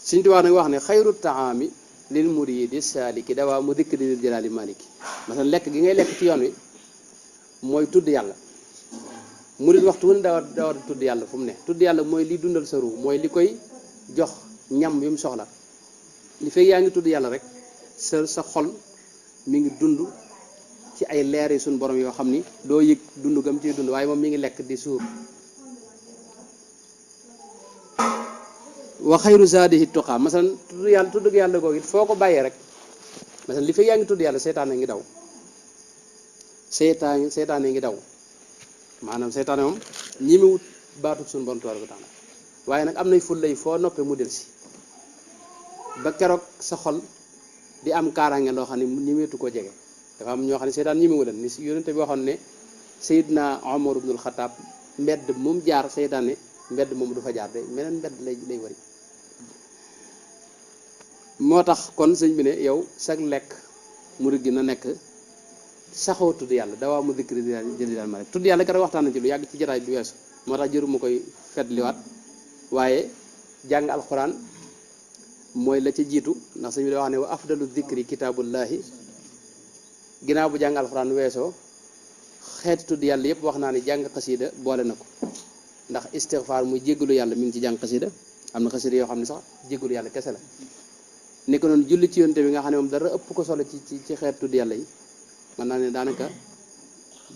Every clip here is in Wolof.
Sëñ Tuubaa nag wax ne xayru taami lil muridi saliki dawaa mu dikk di jëlaali maliki masalan lekk gi ngay lekk ci yoon wi mooy tudd yàlla. murid waxtu wu ne daa war tudd yàlla fu mu ne tudd yàlla mooy li dundal sa ruu mooy li koy jox ñam yu mu soxla li fekk yaa ngi tudd yàlla rek sa xol mi ngi dund ci ay leer yi suñu borom yoo xam ni doo yëg dund gam ciy dund waaye moom mi ngi lekk di suur. wa xayru zaadihi tuqaa masalan tudd yàlla googu it foo ko bàyyee rek masalan li fekk yaa ngi tudd yàlla seytaane ngi daw seytaane ngi daw maanaam seytaane moom ñi mu wut baatut suñu borom tabaaraka wa taala waaye nag am nay ful lay foo noppee mu del si ba keroog sa xol di am kaaraange loo xam ne ñi meetu koo jege dafa am ñoo xam ne seytaan ñi mu leen ni yonente bi waxoon ne Seydina Omar ibnul Xataab mbedd mu jaar seytaane mbedd moom du fa jaar de meneen mbedd lay wari moo tax kon sëñ bi ne yow sag lekk murid gi na nekk saxoo tudd yàlla dawaa mu dikri jëli daal ma rek tudd yàlla keroog waxtaan nañ ci lu yàgg ci jataay bi weesu moo tax jëru ma koy fetliwaat waaye jàng alxuraan mooy la ca jiitu ndax sëñ bi da wax ne wa afdalu dikri kitaabullahi ginnaaw bu jàng alxuraan weesoo xeeti tudd yàlla yëpp wax naa ne jàng xasida boole na ko ndax istighfar muy jéggalu yàlla mi ngi ci jàng xasida am na xasida yoo xam ne sax jéggalu yàlla kese la ni ko noonu julli ci yonte bi nga xam ne moom dara ëpp ko solo ci xeet tudd yàlla yi mën naa ne daanaka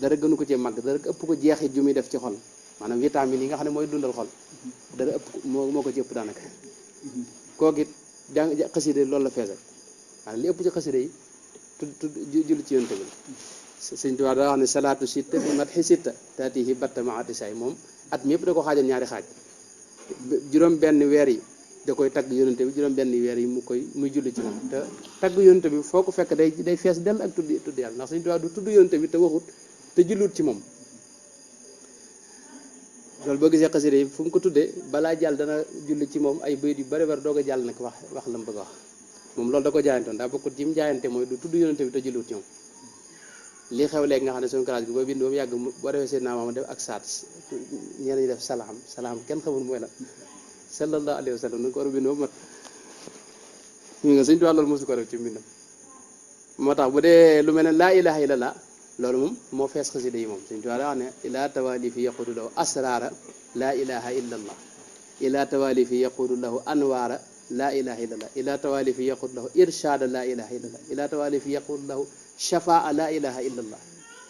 dara gënu ko cee màgg dara ëpp ko jeexit ju muy def ci xol maanaam vitamine yi nga xam ne mooy dundal xol dara ëpp moo ko ci ëpp daanaka kooku it jàng xasida loolu la feesal waaye li ëpp ci xasida yi julli ci yonte bi sëñ Tuubaa daa wax ne salaatu sitta bi mat xi sitta taatihi batta maati say moom at mi yëpp da ko xaajal ñaari xaaj juróom benn weer yi da koy tagg yonente bi juróom benn weer yi muy julli ci moom te tagg yonente bi foo ko fekk day fees dell ak tudd yàlla ndax sëñ Tuubaa du tudd yonente bi te waxut te jullut ci moom loolu boo gisee xasida yi fu mu ko tuddee balaa jàll dana julli ci moom ay bayit yu bari bari doog a jàll nag wax la mu bëgg a wax moom loolu da ko jaayantoon daa bokkut ci mu jaayante mooy du tudd yonente bi te jullut ci moom lii xew léegi nga xam ne suñu classe bi boo bind ba mu yàgg boo defee seen naama def ak saat ñenn ñi def salaam kenn xamul mooy la sallallahu alayhi wa sallam nu ko war a bind ba mat ñu nga sëñ Tuubaa loolu mosu ko def ci mbindam moo tax bu dee lu mel ne laa ilaha illallah loolu moom moo fees xasida yi moom sëñ Tuubaa daa wax ne ila tawali fi yaqudu lahu asrara laa ilaha illallah ila tawali fi yaqudu lahu anwaara laa ilaha illallah ila tawali fi yaqudu lahu irshada laa ilaha illallah ila tawali fi yaqudu lahu shafaa laa ilaha illallah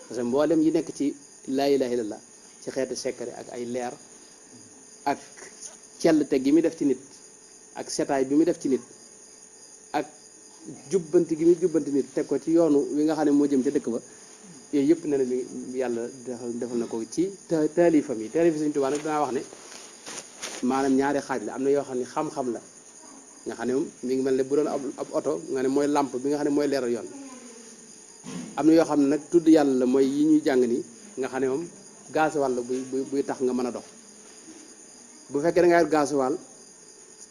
parce que mboolem yi nekk ci laa ilaha illallah ci xeetu secret ak ay leer ak cellte gi muy def ci nit ak setaay bi muy def ci nit ak jubbanti gi muy jubbanti nit teg ko ci yoonu wi nga xam ne moo jëm ca dëkk ba yooyu yëpp ne na mi yàlla defal na ko ci taalifam yi taalif Sëñ Tuubaa nag danaa wax ne maanaam ñaari xaaj la am na yoo xam ne xam-xam la nga xam ne moom mi ngi mel ne bu doon ab oto nga ne mooy lampe bi nga xam ne mooy leeral yoon am na yoo xam ne nag tudd yàlla la mooy yi ñuy jàng ni nga xam ne moom gaasuwaal la buy tax nga mën a dox bu fekkee da ngaa gaasuwaal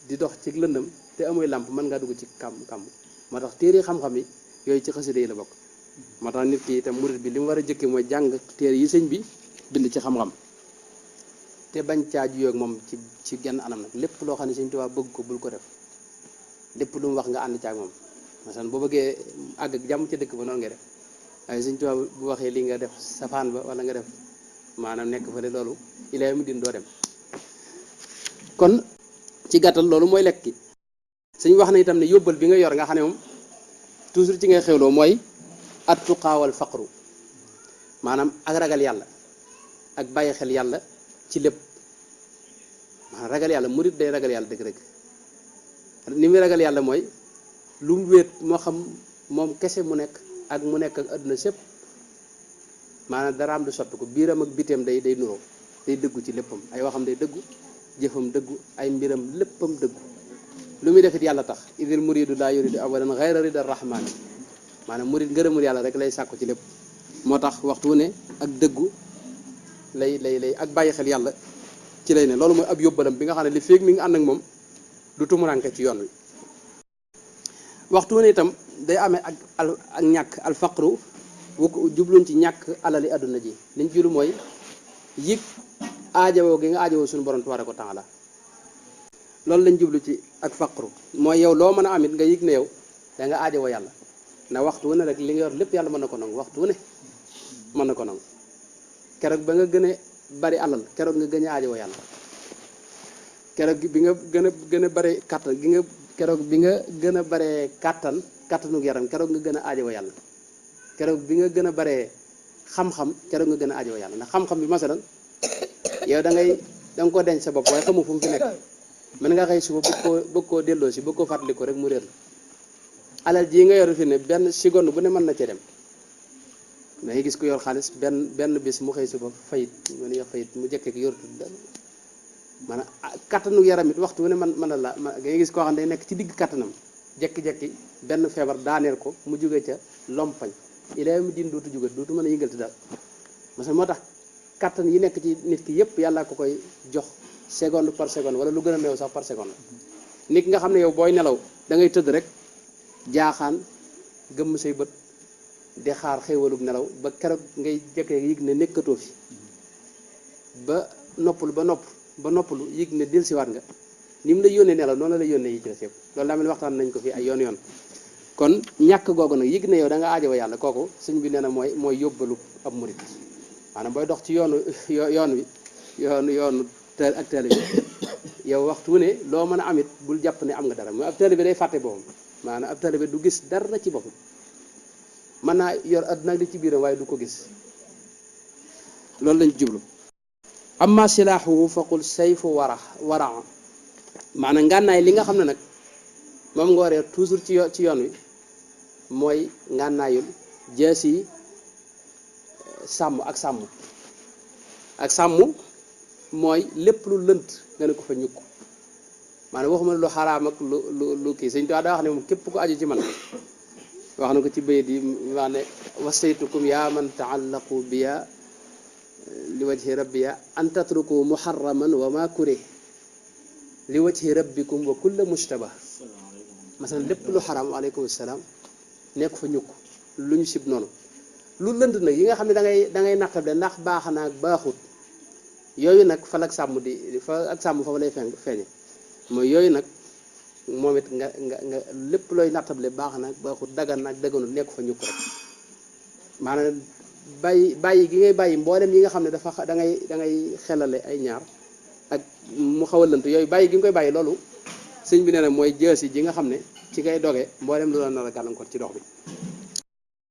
di dox ci lëndëm te amoy làmp mën ngaa dugg ci kàmb moo tax téere xam-xam yi yooyu ci xasida yi la bokk moo tax nit ki itam murit bi li mu war a jëkke mooy jàng téere yi sëñ bi bind ci xam-xam te bañ caa juyoo ak moom ci genn anam nag lépp loo xam ne Sëñ Tuubaa bëgg ko bul ko def lépp lu mu wax nga ànd ci ak moom masalan boo bëggee àgg ak jàmm ca dëkk ba noonu ngay def waaye Sëñ Tuubaa bu waxee li nga def safaan ba wala nga def maanaam nekk fële loolu ilaa mu din doo dem kon ci gàttal loolu mooy lekk ki suñ wax na itam ne yóbbal bi nga yor nga xam ne moom toujours ci ngay xewloo mooy at tuqaawal faqru maanaam ak ragal yàlla ak bàyyi xel yàlla ci lépp maanaam ragal yàlla murit day ragal yàlla dëgg-dëgg ni muy ragal yàlla mooy lu mu wéet moo xam moom kese mu nekk ak mu nekk ak àdduna sépp maanaam daraam du soppi ko biiram ak biteem day nuroo day dëggu ci léppam ay waxam day dëggu jëfam dëggu ay mbiram léppam dëggu lu muy defit yàlla tax idil muridu laa yuridu abadan ghayra rida rahman maanaam murid ngërëmul yàlla rek lay sàkku ci lépp moo tax waxtu wu ne ak dëggu lay ak bàyyi xel yàlla ci lay ne loolu mooy ab yóbbalam bi nga xam ne li féeg mi ngi ànd ak moom du tumuranke ci yoon wi waxtu wu ne itam day amee ak ñàkk al faqru jubluñ ci ñàkk alali àdduna ji liñ julu mooy yëg aajowoo gi nga aajowoo suñu borom tabaaraka wa taala loolu lañ jublu ci ak faqru mooy yow loo mën a amit nga yëg ne yow da nga aajowoo yàlla ndax waxtu wu ne rek li nga yor lépp yàlla mën na ko nangu waxtu wu ne mën na ko nangu keroog ba nga gën a bari alal keroog nga gën a aajowoo yàlla keroog bi nga gën a bare kàttan gi nga keroog bi nga gën a bare kàttanu yaram keroog nga gën a aajowoo yàlla keroog bi nga gën a bare xam-xam keroog nga gën a aajowoo yàlla ndax xam-xam bi masalan yow da nga ko denc sa bopp waaye xamu fu mu fi nekk mën nga xëy suba bëgg koo delloo si bëgg koo fàttali ko rek mu réer la alal jii nga yor fi ne benn seconde bu ne mën na cee dem da ngay gis ko yor xaalis benn bis mu xëy suba fayit mu ne fayit mu jekkee yorutul dara maanaam kattanu yaram it waxtu wu ne mën na la ngay gis koo xam ne day nekk ci digg kattanam jekki-jekki benn feebar daaneel ko mu jóge ca lompañ ilaa mu din dootu jóge dootu mën a yëngal ti daal parce que moo tax kattan yi nekk ci nit ki yëpp yàlla ko koy jox seconde par seconde wala lu gën a néew sax par seconde nit ki nga xam ne yow booy nelaw da ngay tëdd rek jaaxaan gëmm say bët di xaar xéewalug nelaw ba keroog ngay jekkee yëg ne nekkatoo fi ba noppalu yëg ne dellusiwaat nga ni mu la yónnee nelaw noonu la lay yónnee yi ci des yëpp loolu daa mel ni waxtaan nañ ko fi ay yoon kon ñàkk googu nag yëg ne yow da nga aajowa yàlla kooku sëñ bi nee na mooy yóbbalu ab murit maanaam booy dox ci yoonu ak taalibe bi yow waxtu wu ne loo mën a amit bul jàpp ne am nga dara mooy ab taalibe bi day fàtte boppam maanaam ab taalibe bi du gis dara ci boppam mën naa yor àdduna li ci biiram waaye du ko gis loolu lañ jublu amma silaahu faqul sayfu wara maanaam ngànnaay li nga xam ne nag moom nga waree toujours ci yoon wi mooy ngànnaayul jees yi sàmm mooy lépp lu lënt nga ne ko fa ñukk maanaam waxuma lu xaraam ak lu kii sëñ Tuubaa daa wax ne moom képp ko aju ci man wax na ko ci bayit yi wax ne wasaytukum yaa man taallaqu biya li wajhi rabbiya an tatruku muharraman wa ma kurih li wajhi rabbikum wa kulla mustabah masalan lépp lu xaraam waaleykum salaam nekk fa ñukk lu ñu sib noonu lu lënd nag yi nga xam ne da ngay nattable ndax baax na ak baaxut yooyu nag fa ak sàmm fa lay feeñe mooy yooyu nag moom it nga lépp looy nattable baax na ak baaxut dagan na ak daganut nekk fa ñukk rek maanaam bàyyi gi ngay bàyyi mboolem yi nga xam ne dafa da ngay xelale ay ñaar ak mu xaw a lënt yooyu bàyyi gi nga koy bàyyi loolu sëñ bi nee na mooy jësi ji nga xam ne ci ngay doge mboolem lu la nar a gàllankoor ci dox bi